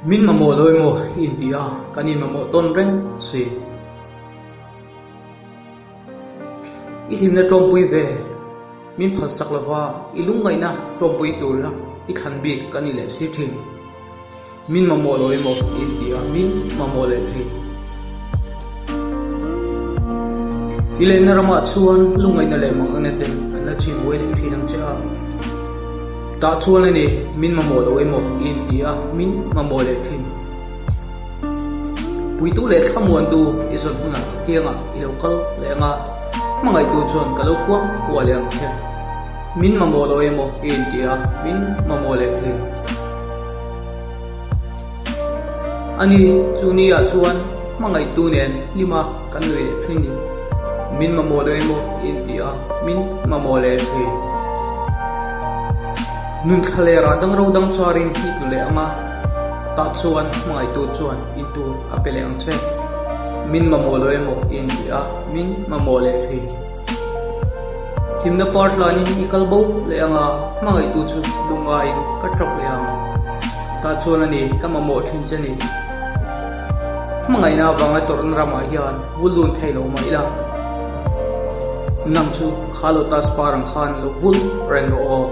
Min mamawh lo emaw i inti a, kan inmamawh tawn reng si. I hlimna tawmpui ve, min phalsak lova i lungngaihna tawmpui tura i thlan bik ka ni leh si thin. Min mamawh lo emaw i inti a, min mamawh leh thin. I lenna ramah chuan lungngaihna leh manganna te an la chim buai leh thin ang che a. Tah chuan a ni, min mamawh lo emaw i inti a, min mamawh leh thin. Puitu leh thlamuantu i zawn hunah ka kiangah i lo kal leh ang a, hmangaihtu chuan ka lo kuang kuah leh ang che. Min mamawh lo emaw i inti a, min mamawh leh thin. A ni, chu ni ah chuan hmangaihtu nen hlima kan nui leh thin ni. Min mamawh lo emaw i inti a, min mamawh leh thin. Nun thlalerah dangro dang charin i tlu leh ang a, tah chuan hmangaihtu chuan in tur a pe leh ang che. Min mamawh lo emaw i inti a, min mamawh leh thin. Thimna par tlanin i kal bo leh ang a, hmangaihtu chu lungaiin ka tap leh ang. Tah chuan a ni, ka mamawh thin che ni. Hmangaihna avanga tawrhna ramah hian vul dun thei lo mah ila, nang chu kha lotus par ang khan lo vul reng rawh aw.